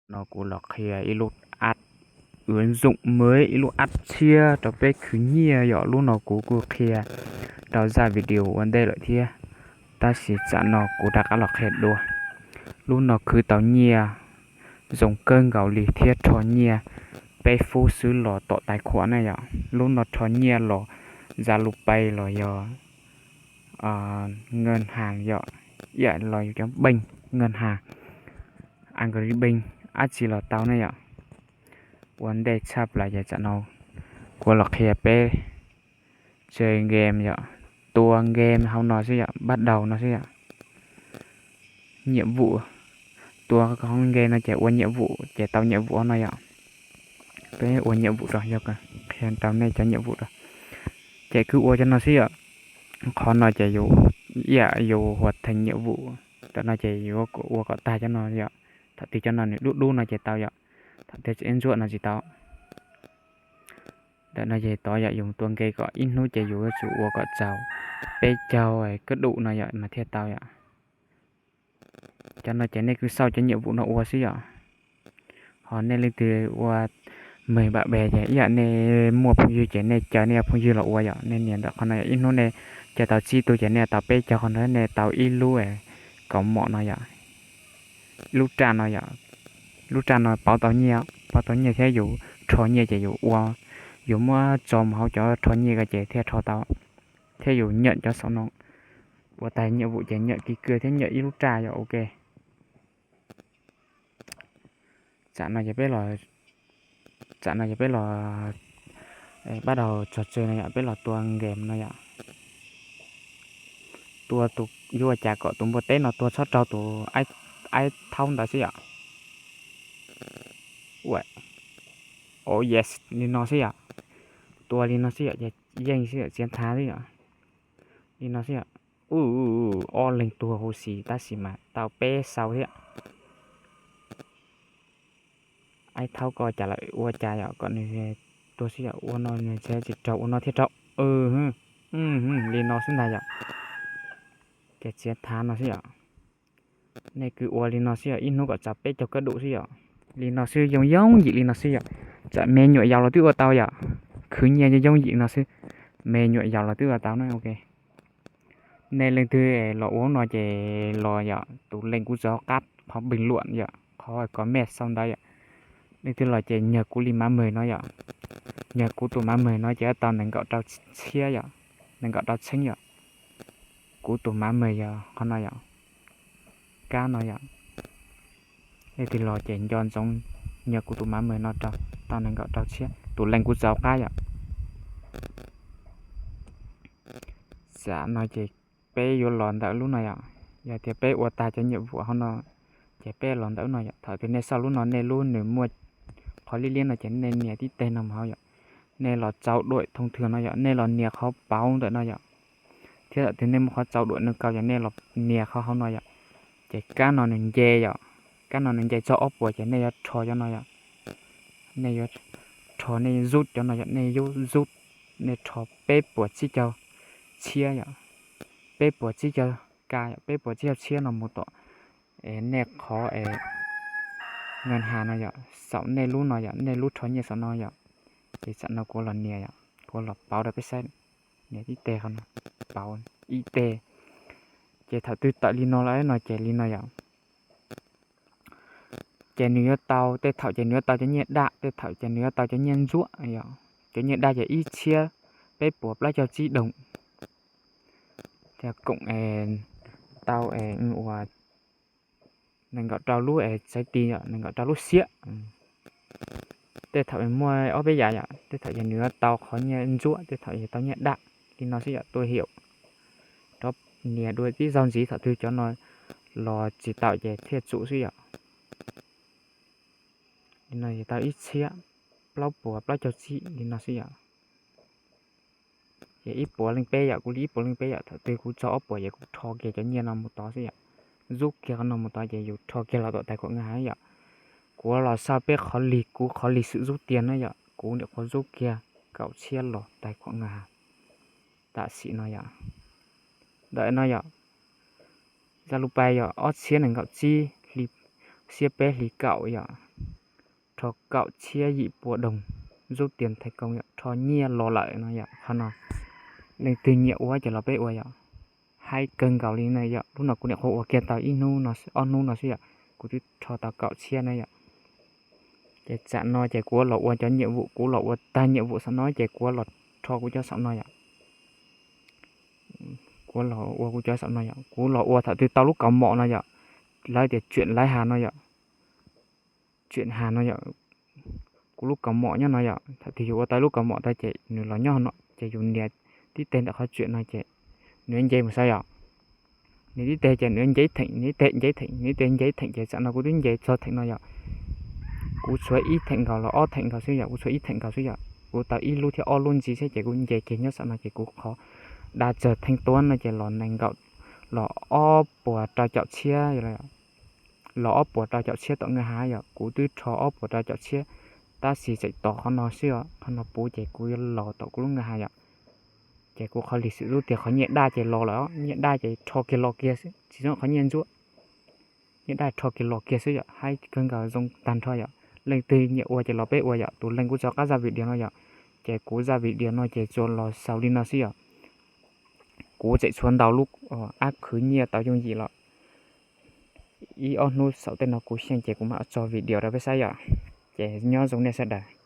No kuv los qhia ib lub app, ua zoo me ib lub app tshiab rau peb khwv nyiaj yom. Lub no kuv kuj qhia rau zaj video ua ntej lawm thiab, tab sis tsam no kuv rov qab los qhia dua. Lub no khwv tau nyiaj zoo kawg nkaus li thiab rho nyiaj peb fub xwb los tom tais khuam na yom. Lub no rho nyiaj los Zalopay los yog ngân hàng yom, ib yam los yus cov bank, ngân hàng, Agribank, dab tsi los tau ne yom. Ua ntej tshaj plaws ces tsam no kuv los qhia peb tsev game yom, tua game hauv no xwb yom, bắt đầu no xwb yom. Nhiệm vụ, tua game no ces ua nhiệm vụ ces tau nhiệm vụ no yom. Peb ua nhiệm vụ rau, yog qhia rau nej cov nhiệm vụ rau. Ces kuj ua cov no xwb yom. Qhov no ces yus ib yam yus hoàn thành nhiệm vụ, ntawm no ces yuav ua kom tag cov no yom. Thaum twg cov no nws dub dub no ces tau yom, thaum twg tseem ntsuab no tsis tau. Ntawm no ces tod yom, yus tua game kom ib hnub ces yus yuav tsum ua kom txaus peb caug kab dum no yom mas thiaj tau yom. Cov no ces nej kuj xauj cov nhiệm vụ no ua xwb yom. Ho nej leej twg ua mws npam pes ces ib yam nej muaj phooj ywg ces nej caw nej phooj ywg los ua yom. Nej nias ntawm qhov no yom, ib hnub nej caw tau tsib tug ces nej tau peb caug qhov no, nej tau ib lub kaus mom no yom, ib lub raj no yom. Lub raj no pauv tau nyiaj, pauv tau nyiaj thiab yus rho nyiaj ces yus ua, yus muab tso mus hauv cov rho nyiaj ko ces thiaj rho tau, thiab yus nyam cov xaum no, ua tag nhiệm vụ ces nyam kis kws thiab nyam ib lub raj yom. Ok, tsam no ces peb los, tsam no ces peb los bắt đầu trò chơi no yom, peb los tua game no yom. Tua tus, yuav ua cas kom tus npua teb no tua txhob raug tus aib thaub ntawd xwb yom. Ua, oh yes, li no xwb yom. Tua li no xwb yom, yeej xwb yom, txiav thav xwb yom. Li no xwb yom. Ob leeg tuag huv si tab sis mas tau peb xaus thiab. Aib thaub ko cas lawm, ua cas yom, kom nws tuag xwb yom, ua no nws tsis raug, ua no thiaj raug. Li no xwb ntag yom. Ces txiav thav no xwb yom. Nej kuj ua li no xwb yom, ib hnub kom txaus peb caug kab dum xwb yom. Li no xwb, yooj yooj yim li no xwb yom. Tsam me nyuam yaus los twb ua tau yom. Khwv nyiaj yooj yooj yim li no xwb, me nyuam yaus los twb ua tau na. Ok, nej leej twg los ua no ces los yom, tus link kuv tso qab qhov bình luận yom, qhov comment sau ntawd yom. Leej twg los ces nyag kuv li mã mười no yom. Nyag kuv tus mã mười no ces tau nees nkaum rau txhiab yom, nees nkaum rau txheeb yom. Kuv tus mã mười yog qhov no yom, kab no yom. Leej twg los ces nco ntsoov nyag kuv tus mã mười no rau, tau nees nkaum rau txhiab, tus link kuv tso qab yom. Tsam no ces peb yuav los ntawm lub no yom. Yog tias peb ua tag cov nhiệm vụ hauv no ces peb los ntawm lub no yom. Thaum twg nej xauj lub no, nej lub nws muaj qhov liab liab no ces nej nias tib teg no mus hauv yom. Nej los tsau duam thông thường no yom, nej los nias qhov pauv ntawm no yom. Thiab thaum twg nej muaj qhov tsau duam nws kaus ces nej los nias qhov hauv no yom. Ces kab no nws nce yom, kab no nws nce txog ob puas ces nej yuav rho cov no yom. Nej yuav rho, nej yuav zub cov no yom, nej yuav zub, nej rho peb puas tsib caug txhiab yom, peb puas tsib caug ka yom, peb puas tsib caug txhiab no mus tom nej qhov ngân hàng no yom, saum nej lub no yom, nej lub rho nyiaj saum no yom. Ces tsam no kuv los nias yom, kuv los pauv rau peb saib, nias ib teg qhov no, pauv ib teg. Ces thaum twg tawm li no lawm no ces li no yom. Ces nws yuav tau, tej thaum ces nws yuav tau cov nyiaj daj, tej thaum ces nws yuav tau cov nyiaj ntsuab yom. Cov nyiaj daj ces ib txhiab peb puas plaub caug tsib đồng, thiab koom tau ua nees nkaum rau lub txaiv tis yom, nees nkaum rau lub xiab. Tej thaum muaj ob peb yam yom, tej thaum ces nws yuav tau qhov nyiaj ntsuab, tej thaum ces tau nyiaj daj. Li no xwb yom, tua hiaum rov nias dua tib zaug ntxiv, thaum twg cov no los tsis tau ces thiaj tsum xwb yom. Li no ces tau ib txhiab plaub puas plaub caug tsib li no xwb yom. Ces ib puas leej peb yom, kuv li ib puas leej peb yom, thaum twg kuv txog ob puas ces kuv rho kiag cov nyiaj no mus tod xwb yom. Zub kiag qhov no mus tod ces yus rho kiag los tom tais khuam ngân hàng yom. Kuv los xauj peb qhov lig, kuv qhov lig xwm zub tiag na yom, kuv niam qhuav zub kiag kaum txhiab los tais khuam ngân hàng tam sim no yom. Ntawm no yom, Zalopay yom, ob txhiab nees nkaum tsib, hli xiab peb hli kaum yom. rho kaum txhiab yim pua doog, zub tias thais koos yom, rho nyiaj los lawm no yom. Qhov no leej twg nyiam ua ces los peb ua yom. Haib kawg nkaus li na yom. Lub no kuv niam qhuav ua kiag tau ib hnub no, ob hnub no xwb yom, kuv twb rho tau kaum txhiab na yom. Ces tsam no ces kuv los ua cov nyiam vum, kuv los ua tag nyiam vum saum no ces kuv los rho kuv cov saum no yom. Kuv los ua kuv cov saum no yom, kuv los ua thaum twg tau lub kaus mom no yom, lawv tias tsuam laiv has no yom, tsuam has no yom. Kuv lub kaus mom nyob no yom, thaum twg yus ua tau lub kaus mom tag ces nws los nyob no ces yus nias tib teg ntawm qhov tsuam no ces nws nce mus xwb yom. Nws tib teg ces nws nce theem, nws tib teg nce theem, nws tib teg nce theem ces tsam no kuv twb nce txog theem no yom. Kuv tshuav ib theem nkaus los ob theem nkaus xwb yom, kuv tshuav ib theem nkaus xwb yom. Kuv tau ib lub thiab ob lub ntxiv xwb ces kuv nce kiag nyob saum no ces kuv qhov da tsawg theej tuab no ces los nees nkaum, los ob puas rau caum txhiab, los ob puas rau caum txhiab tom nkaj hav yom. Kuv twb rho ob puas rau caum txhiab, tab sis tseem tos qhov no xwb os, qhov no puv ces kuv yuav los tom kuv lub nkaj hav yom. Ces kuv qhov lig xwm zub tias qhov nyiaj daj ces los lawm, nyiaj daj ces rho kiag los kiag xwb, tsis zoo qhov nyiaj ntsuab. Nyiaj daj rho kiag los kiag xwb yom, haib kawg nkaus zoo tag nrho yom. Leej twg nyiam ua ces los peb ua yom, tus leej kuv tso qab zaj video no yom. Ces kuv zaj video no ces tsuas los xaus li no xwb yom. Kuv tseem tshuav ntau lub ab khwv nyiaj tau yooj yim los ib ob hnub saum tej no kuv xyeej ces kuv mam tso video rau peb saib yom. Ces nyob zoo nej sawv daws.